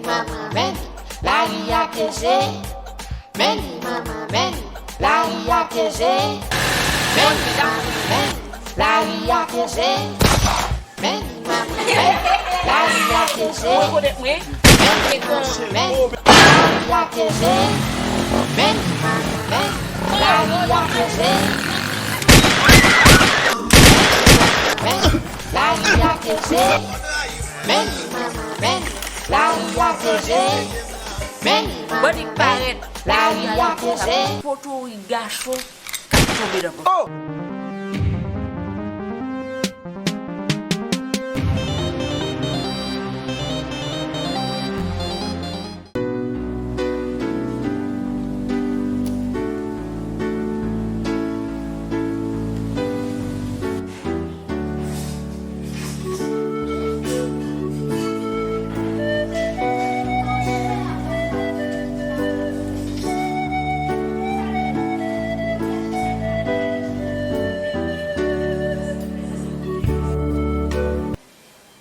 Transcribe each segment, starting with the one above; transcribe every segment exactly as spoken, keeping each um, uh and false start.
Manman, men lari a keje. Men manman, men lari a keje. Men manman, men lari a keje. Men manman, men lari a keje. Men manman, men lari a keje. Men manman, men lari a keje. Men lari a keje. Men manman, men lari a keje. Men manman, men lari a keje. Potorik gason k ap tonbe nan pòt.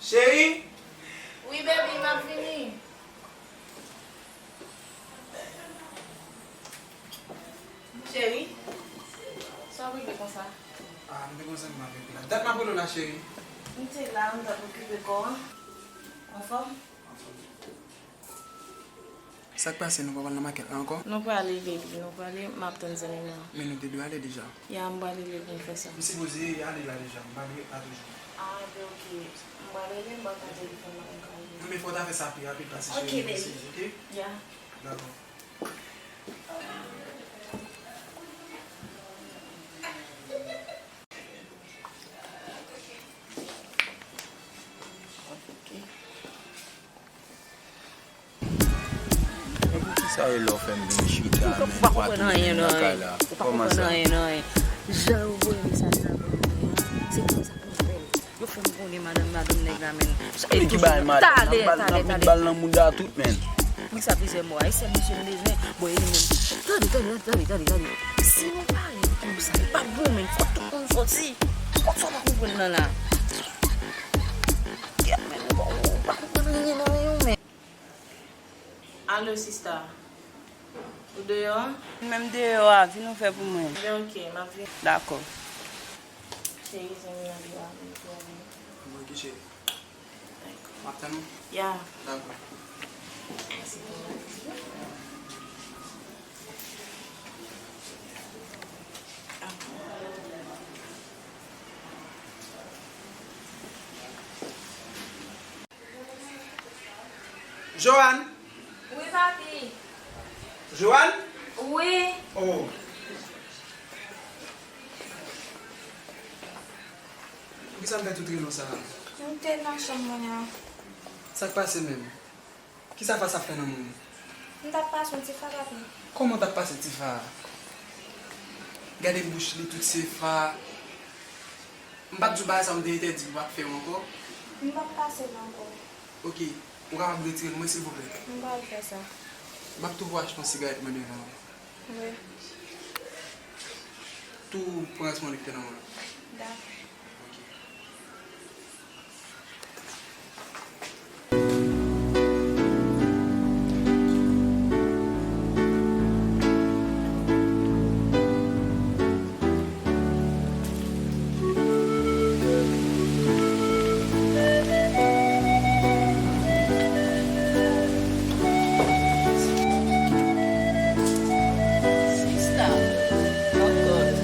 Cheri? Wi, baby, m ap vini. Cheri, sa w rive konsa? Ah, m te konsa m ap rive la. Dat m ap rele w la, cheri. M te la, m t ap okipe kò w. Anfòm? Anfòm. Sa k pase, nou pa pral nan makèt la ankò? Nou prale, baby, nou prale, m ap tann zanmi m lan. Men nou te dwe ale deja. Ya, m prale leve m fè sa. M sipoze ale la deja, m pral ret la toujou. Ah, ben, ok. M pral rele, m pral pran telefòn nan, m ka rele. Non, men fò w ta fè sa pi rapid pase cheri, m prese, ok? Ya. Dakò. Men poukisa e lè w fè m vin chita, men, w pa tounen menm nan kay la? Kòman sa? Jan yo voye mesaj la pou mwen an, se konsa pou m fè l. Yo fè m konnen madanm, madanm nèg la, men. Sa nèg ki bay madanm? Talè, talè, talè. N ap met bal nan mouda tout, men. Wi, sa plizyè mwa. E sèl misye m bezwen. Bon, e li menm. Tande, tande, tande, tande, tande. Si nou pale konsa, li p ap bon, men. Fò tout moun sòti. Fò sa w pa konprann nan la. Kèt, men, nou pa, nou pa konprann anyen nan men yo, men. Alo, sista. Ou deyò a? Menm deyò a, vin ou fè pou mwen. Ben, ok, m ap vin. Dakò. Cheri, zanmi an deyò a, vin pou ou. Mwen ki cheri. Dakò. M ap tann ou? Ya. Dakò. Mèsi pou ou. Joanne? Wi, papi. Joanne? Wi. Oh. Poukisa m fè tout rele w sa a? M te nan chanm mwen an. Sa k pase menm? Kisa Fa sa fè nan moun? M t ap pase yon ti fa, papi. Kòman w t ap pase ti fa a? Gade bouch li, tout se fa. M pa t di w bagay sa a, m te entèdi w, pa t fè w ankò. M p ap pase l ankò. Ok, ou kapab retire l mwen, silvouplè? M pral fè sa. M ap tou pou achte yon sigarèt mwen devan. Wi. Tou pran rès money ki te nan men w. Dakò. Ok. Sista, oh God.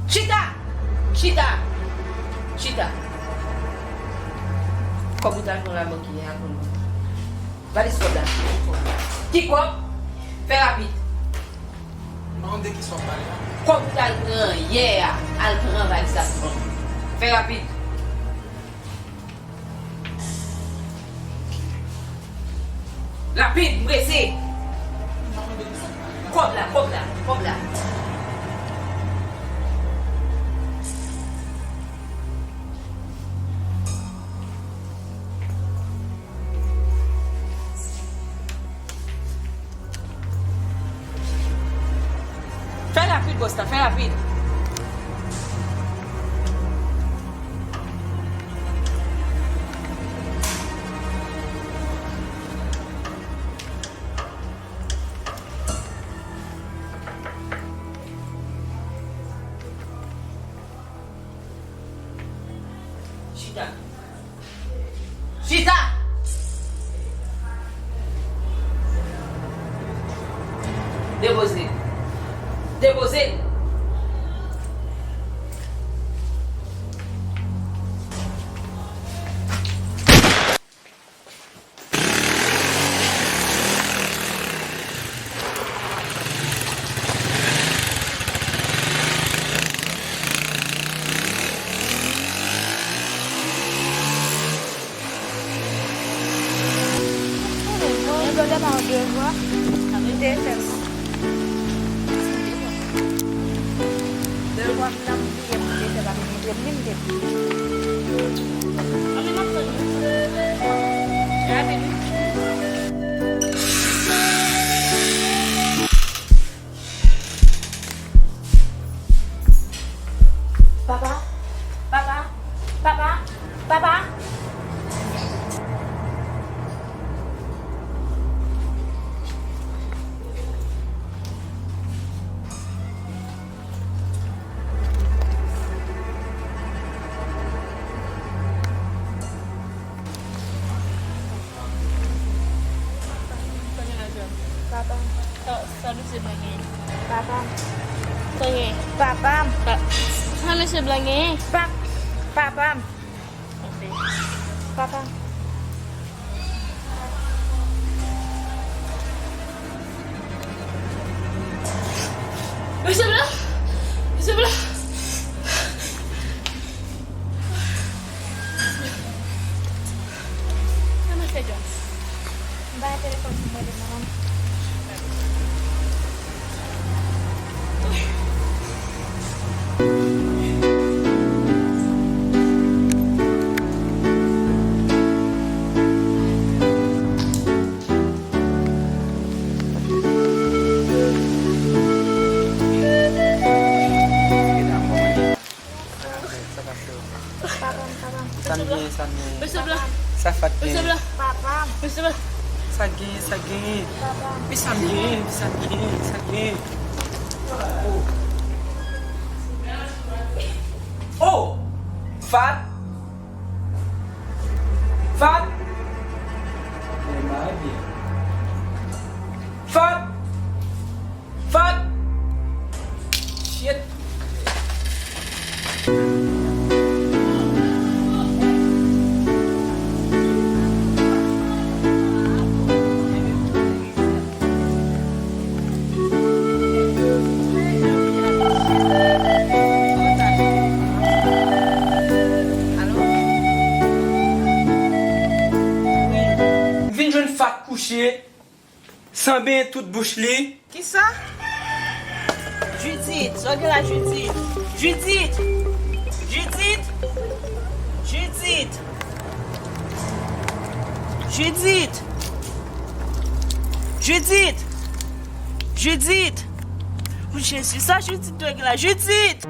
Chita! Chita! Chita! Kòb ou t al pran labank yè a, konn. Valiz kòb la. Ki kòb? Fè rapid. M pa konn de kisa w ap pale a. Kòb ou t al pran yè a, al pran valiz la pou mwen. Fè rapid. Rapid, m prese. Kòb la, kòb la, kòb la. Fè rapid, bòs la, fè rapid. Chita. Chita! Depoze. Depoze. Mwen te ba w devwa. Mwen te fè l. Devwa m nan m bliye m te fè pa te montre m li m te. Papa, papa, papa, papa. Papa. Sa, sa misye blan gen? Papa. Sa gen? Papa. Sa, sa misye blan gen? Pa, papa. Ok. Papa. Mesye blan! Mesye blan! Sa m ap fè, Jones? M pa gen telefòn pou m rele manman m. Sa pase w? Papa m, papa m. Sa m gen, sa m gen. Mesye blan. Sa Fat gen. Mesye blan. Papa m. Mesye blan. Sa gen, sa gen. Papa m. Wi, sa m gen, sa m gen, sa m gen. Oh. Oh! Fat! Fat! Fat! Fat! Shit! M vin jwenn Fat kouche. San benyen tout bouch li. Kisa? Judith, sa w gen la, Judith? Judith! Judith! Judith! Judith! Judith! Judith! O Jezi, sa Judith dwe gen la? Judith!